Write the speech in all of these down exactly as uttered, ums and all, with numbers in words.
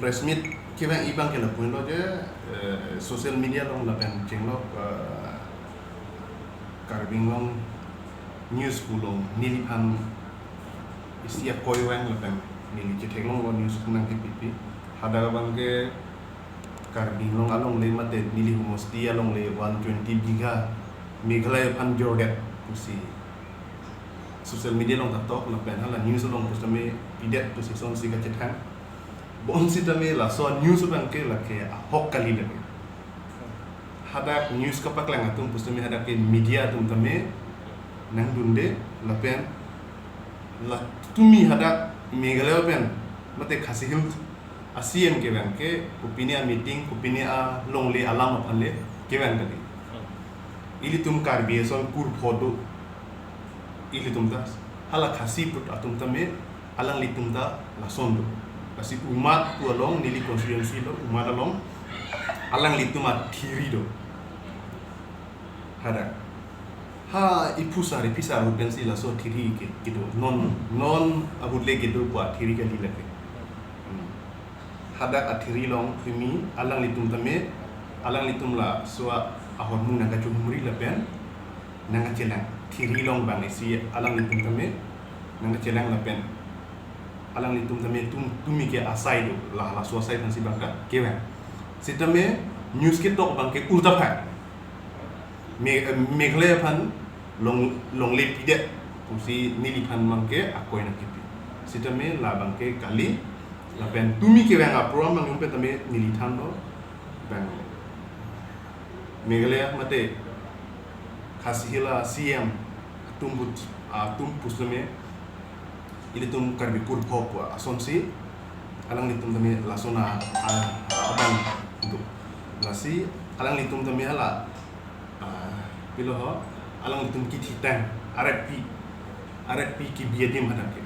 Press meet kevang abang ke lapu-an lo je, eh, social media along lapen chenglok, eh, Karbi Anglong news pulo neliphan isi akoi vang lapen neli chetheklonglo news nangkepipi. Hadak abang ke Karbi Anglong alongle mate neli homosti alongle one twenty bigha Meghalaya aphan jordet pusi social media along ta tok lapen hala news along pusitame pidet pusi sonsi kachethang. Bonsitame laso news abang ke lake ahok kali lake. Hadak news kapaklang atum pusitame hadak ke media atum tame nangdunde lapen la tumi hadak Meghalaya pen mate Khasi Hills a-C M kevang ke kopine a-meeting, kopine alongle alam aphan le kevang kali. Ilitum Karbi ason kurpho do. Ilitum ta hala Khasi put atum tame alanglitum ta lason do. Lasi Umad pu along neli constituency lo, Umad along alanglitum athiri do. Hadak ha iphusar iphisar ahut pensi laso thiri ke kedo. Non non ahut le kedo pu athiri kali lake. Hmm. Hadak athiri along himi alanglitum tame, alanglitum laso ahormu nangkachumri lapen nangkachelang. Thiri along abang isi alanglitum tame nangkachelang lapen alanglitum tame tum tumi ke asai do la laso asai aphansi abang ta kevang. Sitame news ketok abang ke ulta phai. Me, eh, Meghalaya aphan long longle pidet pusi neliphan abang ke akoi nangkepi. Sitame la abang ke kali lapen tumi kevang a-program abang jongpe tame neli thanlo abang Meghalaya mate Khasi Hills a-C M atum put atum pusitame ilitum Karbi kurpho pu asonsi alanglitum tame lason a, a, abang do. Lasi alanglitum tame hala, ah, pilo ho, alanglitum kithitang R F P, R F P kebi adim hadak ke.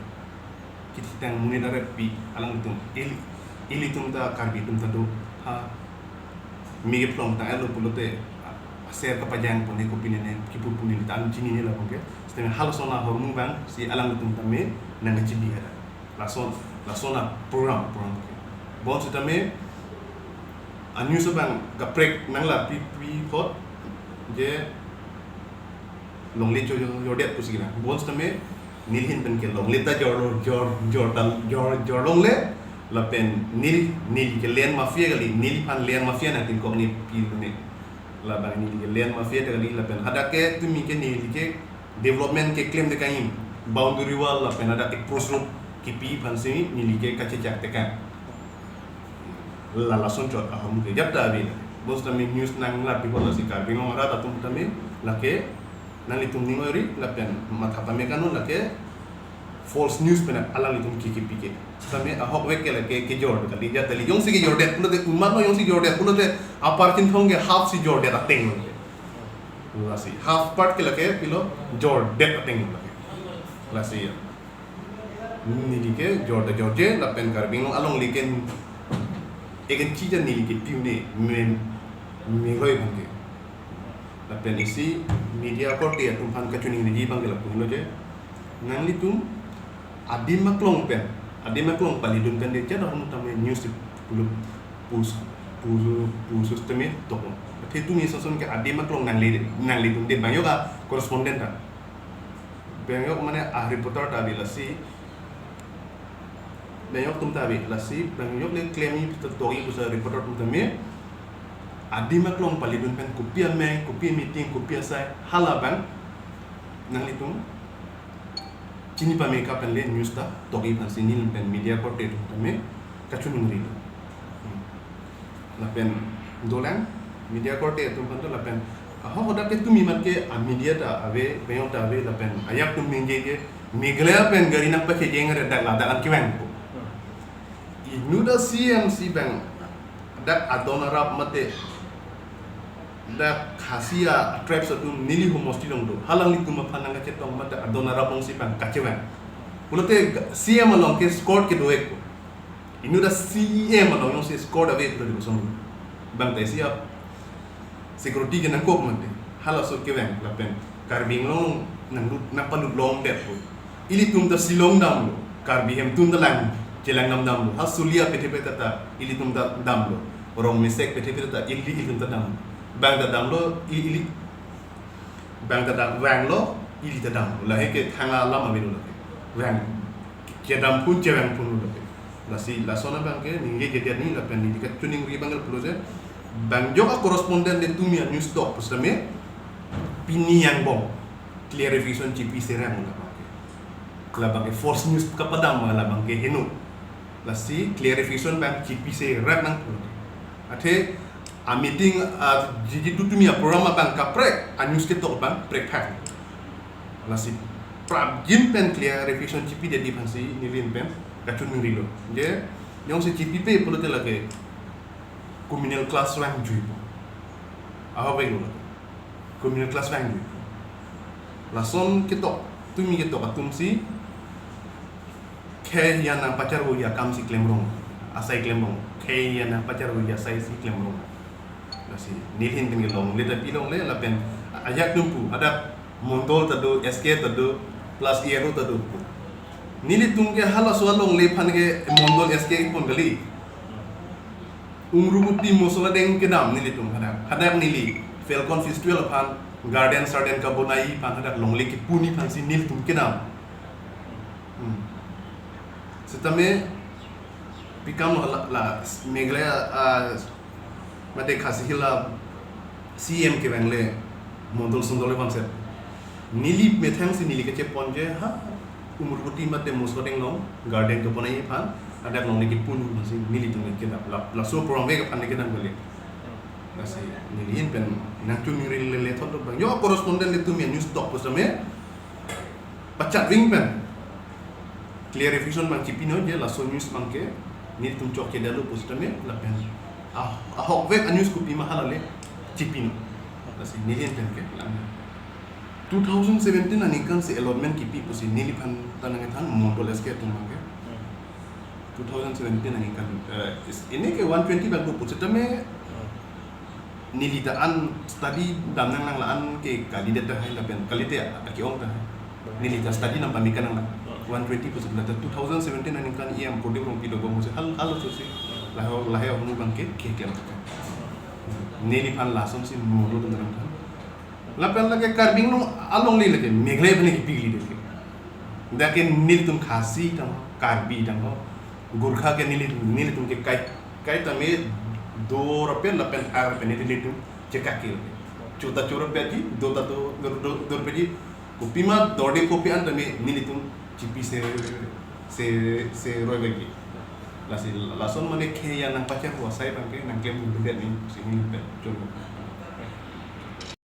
Kithitang monit R F P alanglitum ili, ilitum ta Karbi atum ta do ha. Mege phlong tang elo pulote, ah, aser kapajang pone kopine ne kipu pune ta an chinine labang ke. Sitame halason ahormu abang si alanglitum tame nangkachibi hadak. Lason, lason a-program, program ke. Bonsitame a-news abang kaprek nanglapipi apot je longle cho, cho, jordet pusi kevang. Bonsitame neli ahin pen ke longle ta jor, jor, jor ta, jor, jor longle lapen neli, neli ke land mafia kali, neliphan land mafia nangtingkok ne pilo ne. Labang neli ke land mafia ta kali lapen hadak ke tumi ke neli ke development keklemde kangim, boundary wall lapen hadak approach road kipi aphansi neli ke kachechak tekang. La lason chot ahormu ke jap ta ave. Bonsitame news nanglapi apot lasi Karbi Anglong arat atum tame lake nanglitum ning oi-ri lapen matha pame kanu lake false news pen alanglitum ke kipi ke. Sitame ahok vek ke lake kejor kali jat kali jongsi kejordet pulote Umad lo jongsi jordet pulote Upper Chinthong ke half si jordet ateng lo. Lasi half part ke lake pilo jordet ateng lo lake. Lasi ya. Neli ke jordet jorje lapen Karbi Anglong alongle ke eken chija neli ke piu ne men meroi bang ke. Lapen isi media korte atum aphan kachiningri abang ke lapu-an lo je. Nanglitum adim aklong pen, adim aklong palidun pen de jada hom tame news pulo pus pus pus tame toklo. Athe tumi ason ke adim aklong nangle nanglidunde bang yok a-correspondent ta. Bang yok mane a-reporter ta ave lasi. Bang yok atum ta ave lasi, bang yok le klem-i puta tok-i pusi reporter atum tame adim aklong palidun pen kopi amei, kopi meeting, kopi asai, hala abang nanglitum chini pame ka pen le news ta tok-i aphansi neli pen media korte atum tame kachiningri do. Hmm. Lapen dolang media korte atum aphan do lapen ahok hadak ke tumi mat ke a-media ta ave, bang yok ta ave lapen ajak atum ningje ke Meghalaya pen gari nangpakejeng re dak ladak an kevang ko. Inut a-C M si bang dak adon arap mate dak Khasi a-tribes atum neli homosti along do. Halanglitum aphan nangkachetong mate adon arap alongsi bang kachevang. Pulote C M along ke escort kedo-ik ko. Inut a-C E M along jongsi escort ave pulote kosonlo. Bang ta isi a-security ke nangkok mate. Halaso kevang lapen Karbi Anglong nanglut nangpalut longdet ko. Ilitum ta Shillong damlo. Karbi hem atum ta lang Chelang dam damlo. Ha Sulia pethe pethe ta ilitum ta damlo. Rongmesek pethe pethe ta ili ilitum ta damlo. Bang ta damlo i- ili. Bang ta dam vanglo ili ta damlo. Lahei ke thang alam avelo lahei. Vang. Kedam phun chevang phunlo lahei. Lasi lason abang ke ningje jejani lapen neli kachiningri abang ke pulo je. Bang jok a-correspondent netum ya news tok pusitame pini angbong clarification chipi serang labang ke. Labang ke false news kapadam labang ke heno. Lasi clarification abang chipi serang nangpo. Athe a-meeting a jiji tutumi a-program abang kaprek, a-news ketok abang prekphak. Lasi prapjin pen clarification chipi deti aphansi neli pen kachiningrilo. Je, jongsi chipipe pulote lake communal class vangjui. Ahok velo. Communal class vangjui. Lason ketok, tumi ketok atumsi khei ya nangpacharvo ya akamsi klemrong. Asai klemrong. Khei ya nangpacharvo ya asaisi klemrong. Lasi neli ahin pen ke longle ta pilongle lapen ajak atum pu hadak Mondol ta do, S K ta do, plus E R O ta do. Nelitum ke halaso alongle aphan ke Mondol S K pon kali. Umruboti Mosoladeng kedam nelitum hadak. Hadak neli Falcon Festival aphan garden sarden kabonai aphan hadak longle kepu-un aphansi nelitum kedam. Hmm. Sitame pi kam lo la, la Meghalaya, ah, mate Khasi Hills a C M kevangle Mondol Sondol le bangset. Neli methangsi neli kachepon je ha Umruboti mate Mosoladeng along garden kabonai aphan hadak longle kepu-un aphansi nelitum kedam. La, laso program vek aphan kedam kali. Lasi neli ahin pen nangchiningri lele thot abang. Yo correspondent netum ya news tok pusitame pachat ving pen clarification abang chipino je laso news abang ke netum chokchedetlo pusitame lapen ah, ahok vek a-news kopima hala le chipino. Lasi neli ahin pen ke lang. Two thousand seventeen aningkansi allotment kipi pusi neliphan ta nangkethan Mondol S K atum abang ke. Two thousand seventeen aningkan, eh, is- ini ke one twenty abang do pusitame neli ta an study dam nanglang la-an ke kalidet tahai lapen kalite aki-ong tahai. Neli ta study nangpame nanglang. One twenty pusi la ta two thousand seventeen aningkan E M Prodip Rongpi dobom pusi hal hal susi lahei lahei ahormu abang ke keklem. Neliphan lasonsi Mondol atum nangthan. Lapen lake Karbi Anglong alongle lake Meghalaya aphan kipi kalidet ke. Dak ke nelitum Khasi tangho, Karbi tangho, Gorkha ke neli nelitum ke kai kai tame do rapet lapen ar rapet nelitum chekak ke. Cho ta cho rapetji, do ta do do do, do rapetji. Kopima dorde kopi an tame nelitum chipi se se se roi bagi. Lasi lason mane khei ya nangpacharvo asai abang ke nangklem dudet ni si neli pen chonlo.